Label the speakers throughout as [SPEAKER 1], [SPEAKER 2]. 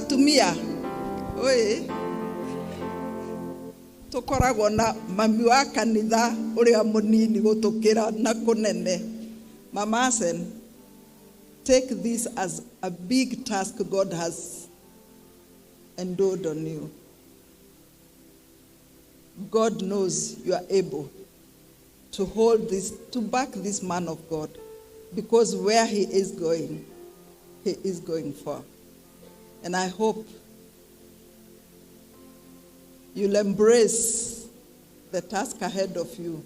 [SPEAKER 1] Atumia oi tukoragwo na mami wa kanitha uria munini gutukira na kunene. Mama Asen, take this as a big task God has endowed on you. God knows you are able to hold this, to back this man of God, because where he is going, he is going far. And I hope you'll embrace the task ahead of you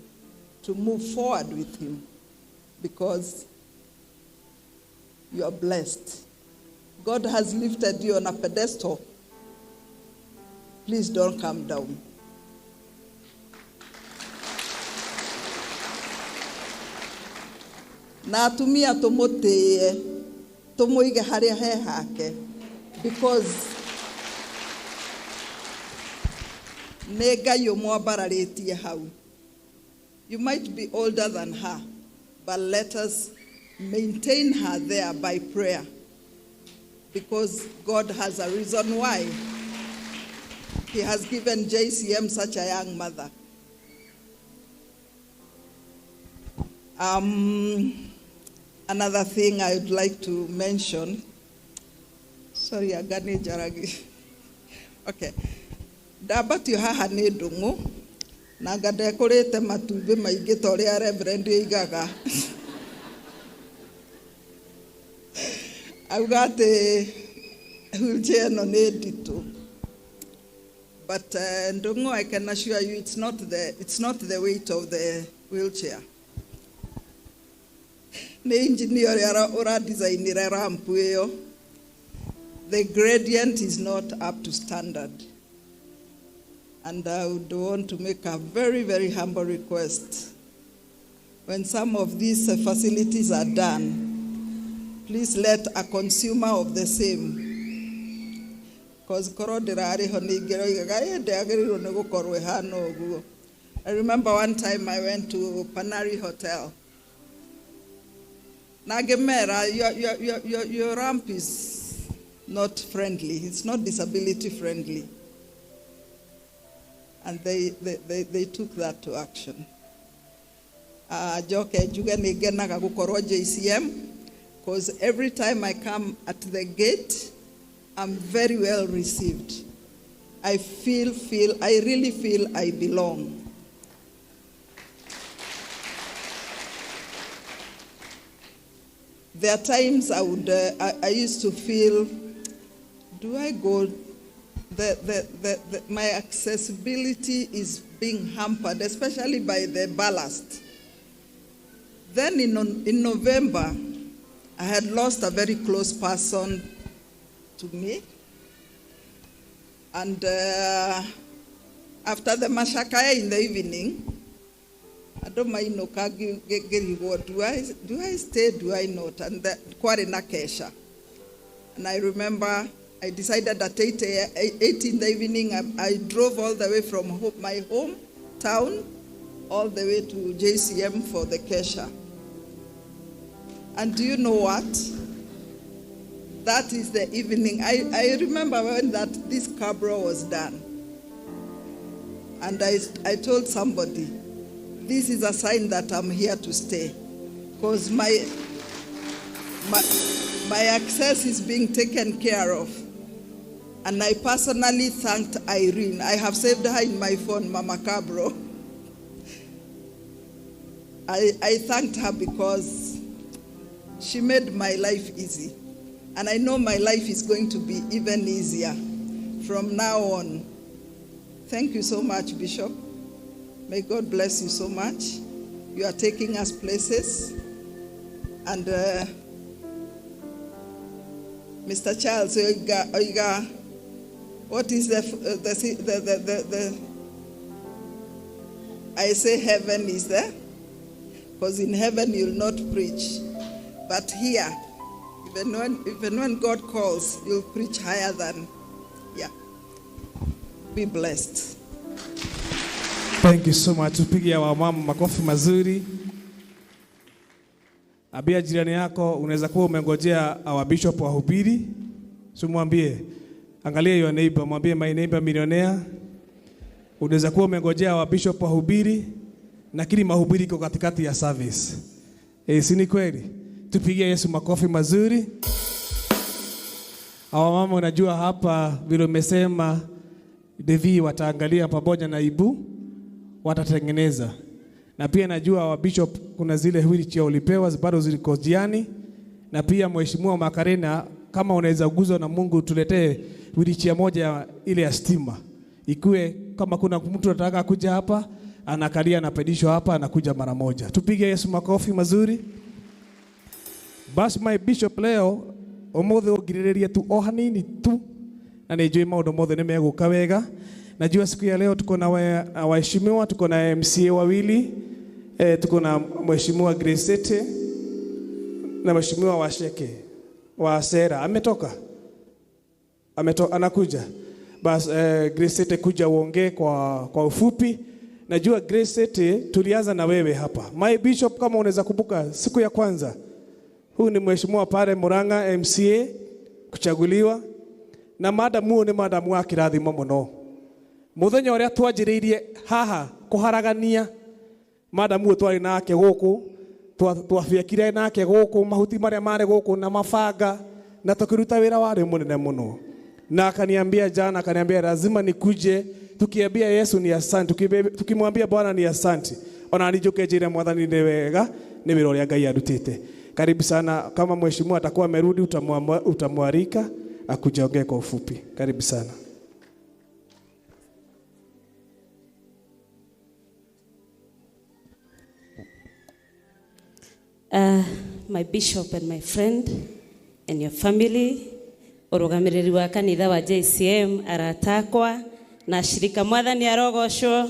[SPEAKER 1] to move forward with him, because you are blessed. God has lifted you on a pedestal. Please don't come down. Na atumia tumutie, tumuige haria he hake, because nĩ Ngai ũmwambararĩtie hau. You might be older than her, but let us maintain her there by prayer, because God has a reason why he has given JCM such a young mother. Another thing I would like to mention, sorry, Agani Jaragi. Okay. Ndambatio haha nĩ ndũng'ũ na anga ndekũrĩte matumbĩ maingĩ ta ũrĩa Reverend oigaga. Auga atĩ wheelchair ĩno nĩ nditũ. But ndũng'ũ, I can assure you it's not the weight of the wheelchair. Nĩ engineer ũrĩa ũradesignire ramp ĩyo. The gradient is not up to standard. And I would want to make a very, very humble request. When some of these facilities are done, please let a consumer of the same, because korwo ndĩrarĩ ho nĩ ingĩroigaga, ĩ, ndĩagĩrĩirwo nĩ gũkorwo ĩhana ũguo. I remember one time I went to Panari Hotel. Na ngĩmera, your ramp is not friendly. It's not disability friendly. And they took that to action. Njoke njuge nĩ ngenaga gũkorwo JCM, because every time I come at the gate, I'm very well received. I really feel I belong. There are times I used to feel, do I go? My accessibility is being hampered, especially by the ballast. Then in November, I had lost a very close person to me. And after the mashakaya in the evening, I don't mind no ngĩrigwo, do I stay, do I not? And the, kwarĩ na kesha. And I remember I decided at 8 in the evening, I drove all the way from my hometown all the way to JCM for the kesha. And do you know what? That is the evening. I remember when this cabro was done. And I told somebody, this is a sign that I'm here to stay. Because my access is being taken care of. And I personally thanked Irene. I have saved her in my phone, Mama Cabro. I thanked her because she made my life easy. And I know my life is going to be even easier from now on. Thank you so much, Bishop. May God bless you so much. You are taking us places. And Mr. Charles Oiga, Oiga, what is the, I say heaven is there, because in heaven you'll not preach. But here, even when God calls, you'll preach higher than, yeah. Be blessed.
[SPEAKER 2] Thank you so much. Tupige wamama makofi mazuri. Ambia jirani yako unaweza kuwa umengojea our bishop wahubiri. Si mwambie Angalia your neighbor, mwambie my neighbor millionaire. Unaweza kuwa umengojea wa bishop wahubiri, lakini mahubiri iko katikati ya service. Si ni kweli? Tupigie Yesu makofi mazuri. Hawa mama, unajua hapa vile umesema Devi wataangalia pamoja na Ibu watatengeneza. Na pia najua wa bishop kuna zile wheelchair ulipewa bado ziliko njiani, na pia mheshimiwa Makarena, kama unaweza guzwa na Mungu tuletee wheelchair moja ile ya stima, ikue kama kuna mtu anataka kuja hapa anakalia, anapandishwa hapa, anakuja mara moja. Tupige Yesu makofi mazuri. Basi my bishop, leo umuthi ungirĩrĩrie tu o hanini tu, na nĩ njũĩ maũndũ mothe nĩ megũka wega. Najua siku ya leo tuko na waheshimiwa, tuko na MCA wawili, tuko na mheshimiwa Grace City na mheshimiwa Washeke wa Sera. Ametoka? Anakuja. Bas, Grace City, kuja uongee kwa ufupi. Najua Grace City tulianza na wewe hapa. My bishop, kama unaweza kumbuka siku ya kwanza, huyu ni mheshimiwa pale Murang'a MCA kuchaguliwa, na madam huyu ni madam wa kirathimo muno. Muthenya uria twanjiriirie haha kuharagania, madam huyu twari nake guku, twabiakire nake guku mahuti maria mari guku na mabanga, na tukiruta wira wari munene muno. Na akaniambia jana, akaniambia lazima nikuje, tukiambia Yesu ni asante, tukimwambia Bwana ni asante. Ona nijuke njire Mwathani ni wega, ni wira uria Ngai arutite. Karibu sana, kama mheshimiwa atakuwa amerudi utamwarika akuja kwa ufupi. Karibu sana.
[SPEAKER 3] My bishop and my friend and your family, urugamiriri wa kanitha wa JCM, aratakwa na shirika, Mwathani arogocwo.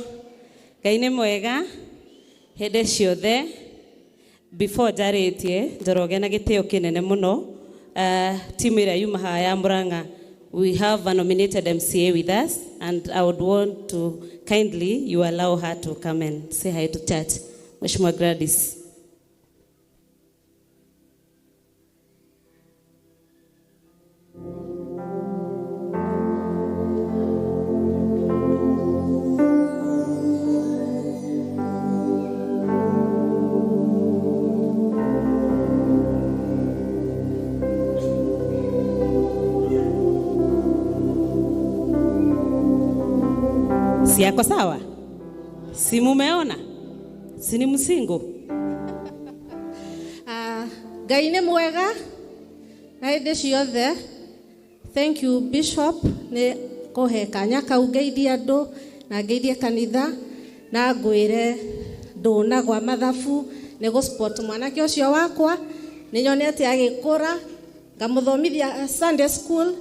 [SPEAKER 3] Ngai nĩ mwega hĩndĩ ciothe. Before njarĩtie, Njoroge na gĩtĩo kĩnene mũno, timu ĩrĩa yuma haha ya Murang'a, we have a nominated MCA with us, and I would want to kindly you allow her to come and say hi to church. Mheshimiwa Gladys. Si yako sawa? Si mumeona? Si ni msingo?
[SPEAKER 4] Ngai nĩ mwega na hĩndĩ ciothe. Thank you Bishop nĩ kũhe kanya kau ngeithie andũ na ngeithie kanitha, na ngwĩre ndũnagwa mathabu nĩ gũ support mwanake ũcio wakwa. Nĩ nyonete agĩkũra, ngamũthomithia Sunday school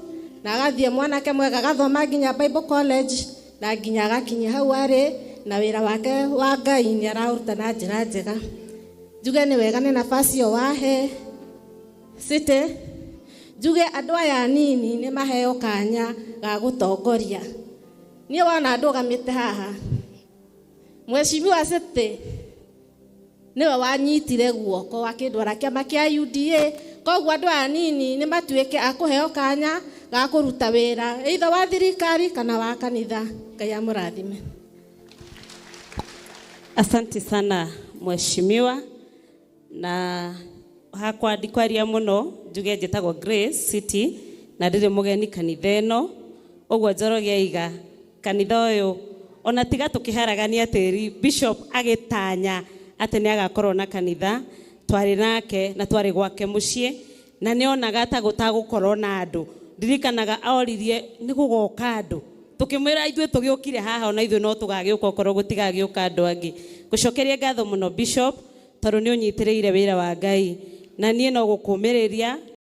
[SPEAKER 4] na agathiĩ mwanake mwega, agathoma nginya Bible college na nginya agakinya hau arĩ, na wĩra wake wa Ngai nĩ araũruta na njĩra njega. Njuge nĩ wega nĩ nafasi ĩyo wahe City. Njuge andũ aya anini nĩ maheo kanya ga gũtongoria. Niĩ wona ndũgamĩte haha, Mheshimiwa City nĩwe wanyitire guoko akĩndwara kĩama kĩa UDA. Koguo andũ aya anini nĩ matuĩke a kũheo kanya ga kũruta wĩra either wa thirikari kana wa kanitha. Ngai amũrathime.
[SPEAKER 3] Asante sana mheshimiwa, na hakwa ndikwaria muno, njuge njĩtagwo Grace City na ndĩrĩ mũgeni kanitha ĩno. Ũguo Njoroge aiga kanitha ũyũ ona tiga tũkĩharagania tĩri, bishop agĩtanya atĩ nĩ agakorwo na kanitha, twarĩ nake na twarĩ gwake mũciĩ, na nĩ onaga ta gũtagũkorwo na andũ. Ndirikanaga oririe nĩ gũgoka andũ, tukimwira ithuĩ tũgĩũkire haha ona ithuĩ no tũgagĩũka okorwo gũtigagĩũka andũ angĩ. Ngũcokeria ngatho mũno bishop, tondũ nĩ ũnyitĩrĩire wĩra wa Ngai, na niĩ no gũkũmĩrĩria.